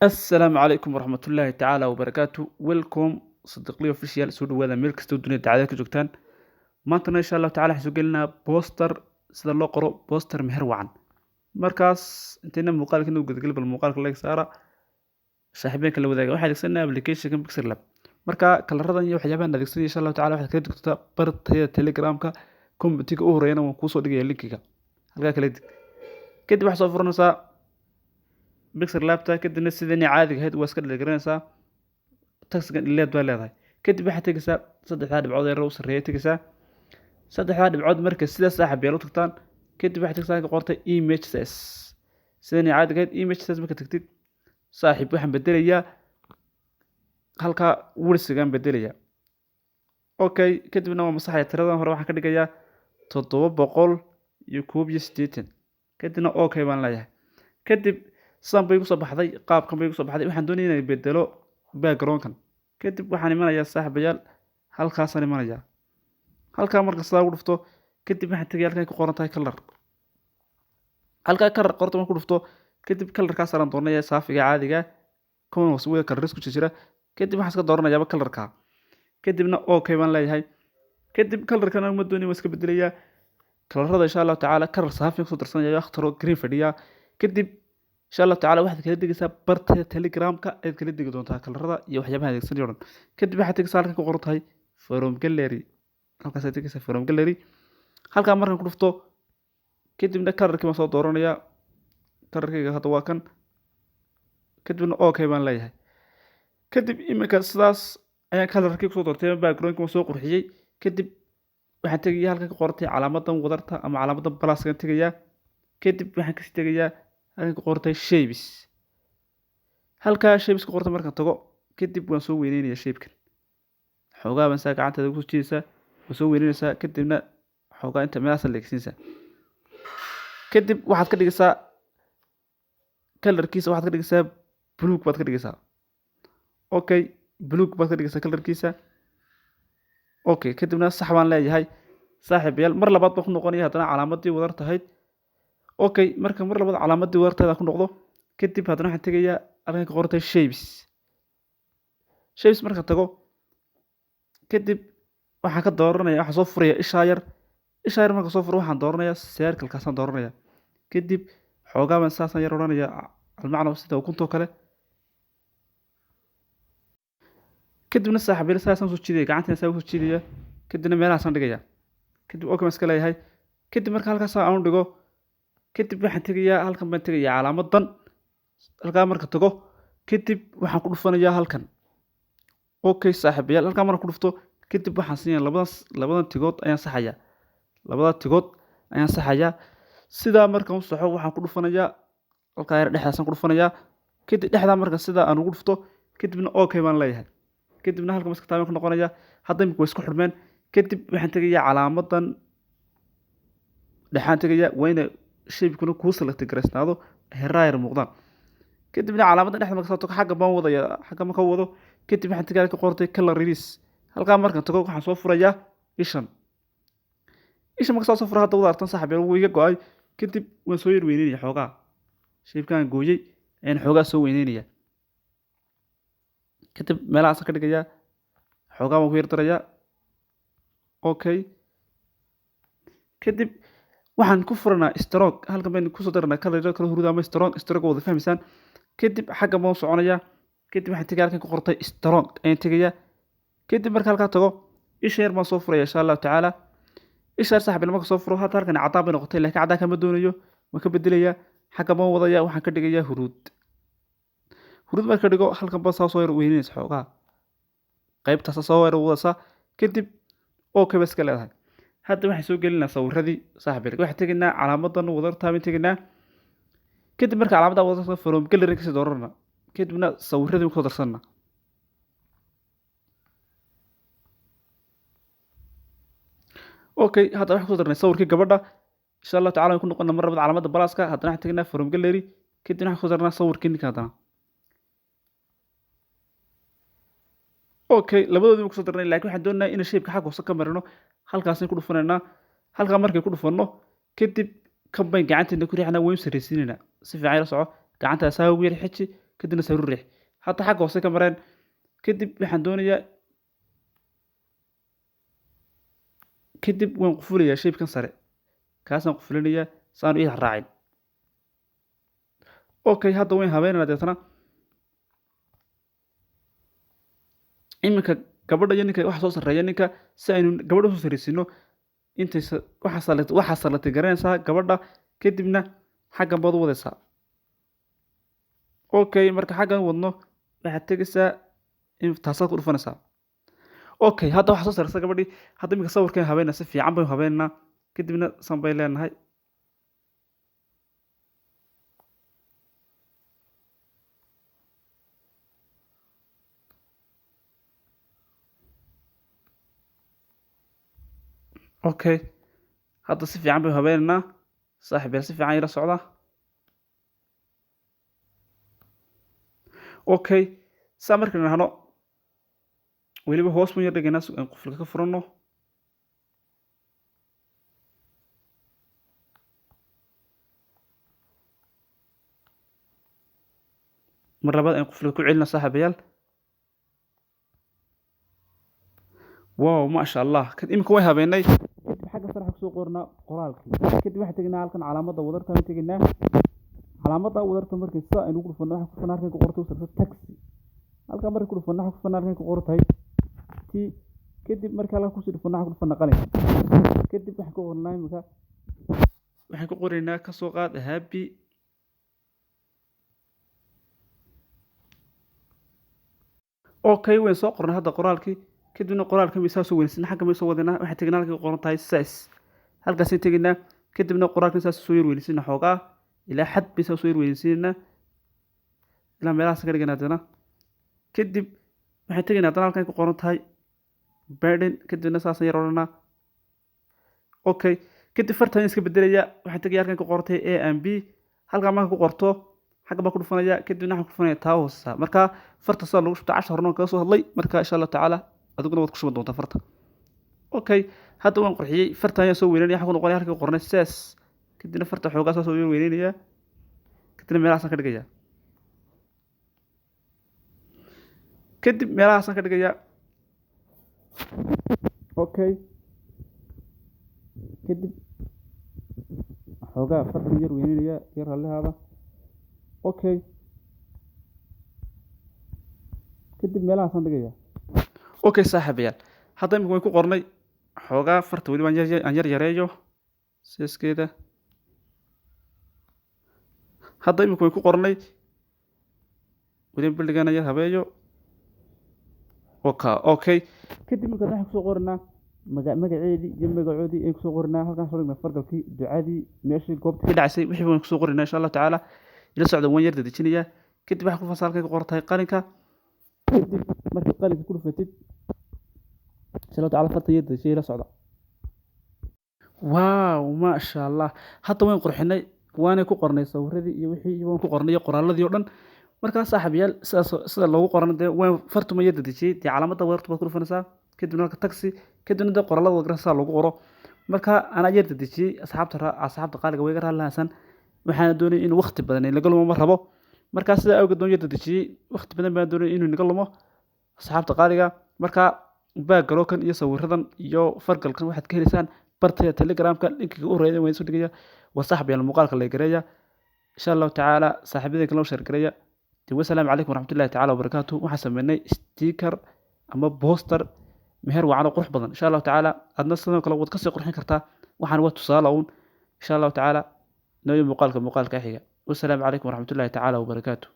Assalaamu calaykum waraxmatullaahi tacaala wabarakaatu. Welcome Sadiqli Official. Soo dhawaada meel kastoo dunida dacdada ka joogtaan. Maantana insha Allahu tacaala waxaan soo gelinaa poster, sida loo qoro poster meher wacan. Markaas intayna muuqaalka inuu gudagel, bal muuqaalka like saara, saaxiibeenka la wadaaga. Waxaan adeegsanaa application Pixel Lab. Marka kalaradan iyo waxyaabahan adeegsanaya, insha Allahu tacaala waxaad kala degtaa bartayda Telegramka. Commentiga u horeeyana waan kuusoo dhigaya linkiga, halkaa kala deg. Kadib waxaad soo furanaysaa Pixel Labta. Kadibna sidani caadiga ahayd waa iska dhaligaranaysaa, taxigan ileed baa leedahay. Kadib waxaad tegaysaa saddexdaa dhibcood ee u sarreeya tegaysaa. Saddexdaa dhibcood marka sidaas saaxiib yaal u tagtaan, kadib waxaad tegaysaa ka qortay image size. Sidani caadiga ahayd image size marka tagtid, saaxiib, waxaan bedelayaa halkaa width-gaan bedelayaa. Okay, kadibna waa masaxaya tiradan hore, waxaan ka dhigayaa 781. Kadibna okay baan leeyahay. Kadib sidan bay kusoo baxday, qaabkan bay kusoo baxday. Waxaan doonaya inaan bedelo backgroundkan. Kadib waxaan imanayaa, saaxiibayaal, halkaasaan imanayaa. Halkaa marka sidaa ugu dhufto, kadib waxaan tegaya halkan ku qoran tahay color. Halkaa color qorta marka ku dhufto, kadib colorkaas aan dooranaya, saafiga caadiga kuwan hoose wada colors ku jira. Kadib waxaan iska dooranayaaba colorka, kadibna okay baan leeyahay. Kadib colorkan ma doonaya, waan iska bedelayaa colorada insha Allahu tacaala. Color saafi kusoo darsanaya, akhtaro green fadhiya. Kadib insha Allahu tacaala waxaad kala degaysaa barta Telegramka, ayaad kala degi doontaa colorada iyo waxyaabaha adeegsanaya o dhan. Kadib waxaad tegaysaa halkan ku qoran tahay from gallery. Halkaasaad tegaysaa, from gallery. Halkaa markaan ku dhufto, kadibna colorkii baan soo dooranayaa. Colorkayga hadda waa kan. Kadibna okay baan leeyahay. Kadib iminka sidaas ayaan colorkii kusoo doortay, backgroundkii waan soo qurxiyey. Kadib waxaan tegayaa halkan ku qorantay calaamadan wadarta ama calaamadan pluskan tegayaa. Kadib waxaan kasii tegayaa halkan ku qortay shapes. Halkaa shapes ku qortay markaan tago, kadib waan soo weyneynaya shapekan xoogaa. Baan saa gacanteeda kusoo jiidaysaa, waan soo weyneysaa. Kadibna xoogaa inta meelahaas leegsiinaysaa. Kadib waxaad ka dhigaysaa colorkiisa, waxaad ka dhigaysaa buluug baad ka dhigaysaa. Okay, buluug baad ka dhigaysaa colorkiisa. Okay, kadibna sax baan leeyahay, saaxiibayaal. Mar labaad baan ku noqonaya haddana calaamadii wadarta ahayd. Okay, marka mar labaad calaamadii wadarteeda ku noqdo, kadib haddana waxaan tegayaa halkan ka qortay shapes. Shapes marka tago, kadib waxaan ka dooranaya, waxaan soo furaya ishaa yar. Ishaa yar marka soo furo, waxaan dooranayaa circle-kaasaan dooranaya. Kadib xoogaa baan saasaan yar odhanaya, almacna sida ukuntoo kale. Kadibna saaxiibayaal saasaan soo jiidaya, gacantina saa usoo jiidaya. Kadibna meelahaasaan dhigaya. Kadib okay baan iska leeyahay. Kadib marka halkaas aan u dhigo, kadib waxaan tegayaa halkan, baan tegayaa calaamadan. Halkaa marka tago, kadib waxaan ku dhufanayaa halkan. Okay saaxiibayaal, halkaa marka ku dhufto, kadib waxaan siinaya labadan tigood ayaan saxayaa, labada tigood ayaan saxayaa. Sidaa markaan u saxo, waxaan ku dhufanayaa halkaa yar, dhexdaasaan ku dhufanayaa. Kadib dhexdaa marka sidaa aan ugu dhufto, kadibna okay baan leeyahay. Kadibna halkan maska taaban ku noqonaya. Hadda imika way isku xidhmeen. Kadib waxaan tegayaa calaamadan dhexaan tegayaa. Waa inay shape-kuna kuu select garaysnaado, heraa yar muuqdaan. Kadibna calaamadda dhexda marka soo tago, xagga baan wadaya. Xagga marka wado, kadib waxaan tegayaa ka qortay color release. Halkaa markaan tago, waxaan soo furayaa ishan. Ishan marka soo furo, hadda wada artan saaxiib, wuu iga go'ay. Kadib waan soo yar weyneynayaa xoogaa. Shape-kaan gooyey ayaan xoogaa soo weyneynaya. Kadib meelahaasaan ka dhigayaa, xoogaa baan ku yar darayaa. Okay, kadib waxaan ku furanaa stroke. Halkan baynu kusoo daranaa color kala huruud ama stroke. Stroke wada fahmaysaan. Kadib xagga baan soconayaa. Kadib waxaan tegaya halkan ku qortay stroke ayaan tegayaa. Kadib marka halkaa tago, isha yar baan soo furaya insha Allahu tacaala. Isha yar saaxiib marka soo furo, hadda halkan caddaan bay noqotay, laakiin caddaan kama doonayo, waan ka bedelayaa. Xagga baan wadaya, waxaan ka dhigayaa huruud. Huruud marka dhigo, halkan baa saa soo yar weyneysa xoogaa, qaybtaas soo yar wadaysaa. Kadib okay baa iska leedahay. Hadda waxaan soo gelinaa sawiradii, saaxiib. Waxaan tegaynaa calaamadan wadartaa baan tegaynaa. Kadib marka calaamadda wadarta, from gallery kasii dooranaa. Kadibna sawiradii kusoo darsanaa. Okay, hadda waxaan kusoo darnay sawirkii gabadha. Insha Allahu tacala waan ku noqonaa mar labaad calaamadda balaaska. Haddana waxaan tegaynaa from gallery. Kadibna waxaan kusoo darnaa sawirkii ninka haddana. Okay, labadoodii baan kusoo darnay, laakiin waxaan doonaynaa inaan shape-ka xagga hoose ka marino. Halkaasaan ku dhufanaynaa. Halkaa markay ku dhufanno, kadib kan bayn gacanteena ku riixnaa, waynu sarraysiinaynaa. Si fiican ila soco, gacantaa saa ugu yar xiji. Kadibna sare u riix. Hadda xagga hoose ka mareen. Kadib waxaan doonayaa, kadib waan qufulayaa shape-kan sare, kaasaan qufulinayaa saan ii raacin. Okay, hadda wayn habeynaynaa. Deetana iminka gabadha iyo ninka waxa soo sarreeya ninka. Si aynu gabadha usoo sarreysiino, intaysa waxaa salatay garanaysaa gabadha, kadibna xaggan baad u wadaysaa. Okay, marka xaggan wadno waxaad tegaysaa in taasaad ku dhufanaysaa. Okay, hadda waxaa soo sarreysa gabadhii. Hadda iminka sawirkan habeynaa, si fiican baynu habeynaa. Kadibna san bay leenahay. Okay, hadda si fiican baynu habeynaynaa, saaxiib yaal, si fiican ila socda. Okay, saa markaynu nahno, weliba hoos baan yar dhigaynaa si aan qufulka ka furanno. Mar labaad aan qufulka ku celino, saaxiibayaal. Wow, maasha Allah. Imika way habeynay. Kadib xagga sare waxaan kusoo qornaa qoraalkii. Kadib waxaan tegaynaa halkan calaamadda wadarta baan tegaynaa. Calaamadda wadarta markay sida aynu ugu dhufanno, waxaan ku dhufanaa halkan ku qortay usarta text. Halkan markay ku dhufanno, waxaan ku dhufanaa halkan ku qortay t. Kadib marka halkan kusii dhufanno, waxaan ku dhufanaa qalin. Kadib waxaan ku qornaa, imika waxaan ku qoraynaa, ka soo qaad, happy. Okay, wayn soo qornay hadda qoraalkii. Kadibna qoraalka misaa soo weynaysan, xagga ma soo wadinaa. Waxaan tegnaa halkay ku qoran tahay size, halkaasaan tegaynaa. Kadibna qoraalka saas soo yar weynaysiina xoogaa, ilaa xad bay saa soo yar weynaysiinaa, ilaa meelahaas ka dhiganaa. Haddana kadib waxaan tegaynaa haddana halkan ku qoran tahay burden. Kadibna saasaan yar odhanaa. Okay, kadib fartaan iska bedelaya. Waxaan tegaya halkan ku qoran tahay A and B. Halkan marka ku qorto, xagga baan ku dhufanaya. Kadibna waxaan ku dhufanaya taa hooseysa. Marka farta sidaa lagu shubta cashar horena waan kaga soo hadlay. Marka insha Allah tacaala adiguna waad ku shuban doontaa farta. Okay, hadda waan qurxiyey. Farta ayaan soo weynanaya. Waxaan ku noqonaya halkii ku qornay size. Kadibna farta xoogaa saas oo weynanaya. Kadibna meelahaasaan ka dhigaya. Kadib meelahaasaan ka dhigaya. Okay, kadib xoogaa fartan yar weynanaya, yar rallihaada. Okay, kadib meelahaasaan dhigaya. Okay saaxiibayaal, hadda imika waan ku qornay. Xoogaa farta weli aan yar yareeyo size-keeda. Hadda imika waan ku qornay, weli bildhigana yar habeeyo. Okay, kadib marka waxaan kusoo qoranaa magaceedii iyo magacoodii ayaan kusoo qoranaa. Halkaan soo dhignaa fargalkii, ducadii, meeshii goobtii ka dhacaysay, wixii baan kusoo qoranaa insha Allah tacaala. Ila socda, waan yar dedejinayaa. Kadib waxaa ku fasal halkay ku qoran tahay qalinka. Kadib markii qalinka ku dhufatid, insha Allah tacaala farta yar dedejiya, ila socda. Wow, maasha Allah. Hadda waan qurxinay, waanay ku qornay sawiradii iyo wixii, iyo waan ku qornay iyo qoraaladii oo dhan. Markaa saaxiibayaal, sidaas sida loogu qoran dee waan fartuma yar dedejiyey. Dee calaamadda wadarta baad ku dhufanaysaa, kadibna halka text, kadibna dee qoraalada wad garanaysaa loogu qoro. Marka anaa yar dedejiyey, asxaabta qaaliga way iga raalli lahaasan. Waxaana doonayay in waqti badan inaga lumo ma rabo. Markaa sidaa awgeed baan yar dedejiyey. Waqti badan baan doonayay inuu inaga lumo, asxaabta qaaliga. Marka background-kan iyo sawiradan iyo fargalkan waxaad ka heleysaan bartaya Telegramka. Linkiga u horeeya waan soo dhigaya. Waa saaxiibayaal, muuqaalka la gareeya insha Allahu tacaala, saaxiibada kale loo share gareeya. Wasalaamu calaykum waraxmatullahi tacaala wabarakaatuh. Waxaan sameynay sticker ama poster meher wacan oo qurux badan insha Allahu tacaala. Adna sidoo kale waad kasii qurxin kartaa. Waxaan waa tusaale uun insha Allahu tacaala. Nooyo muuqaalka xiga. Wasalaamu calaykum waraxmatullahi tacaala wabarakaatuh.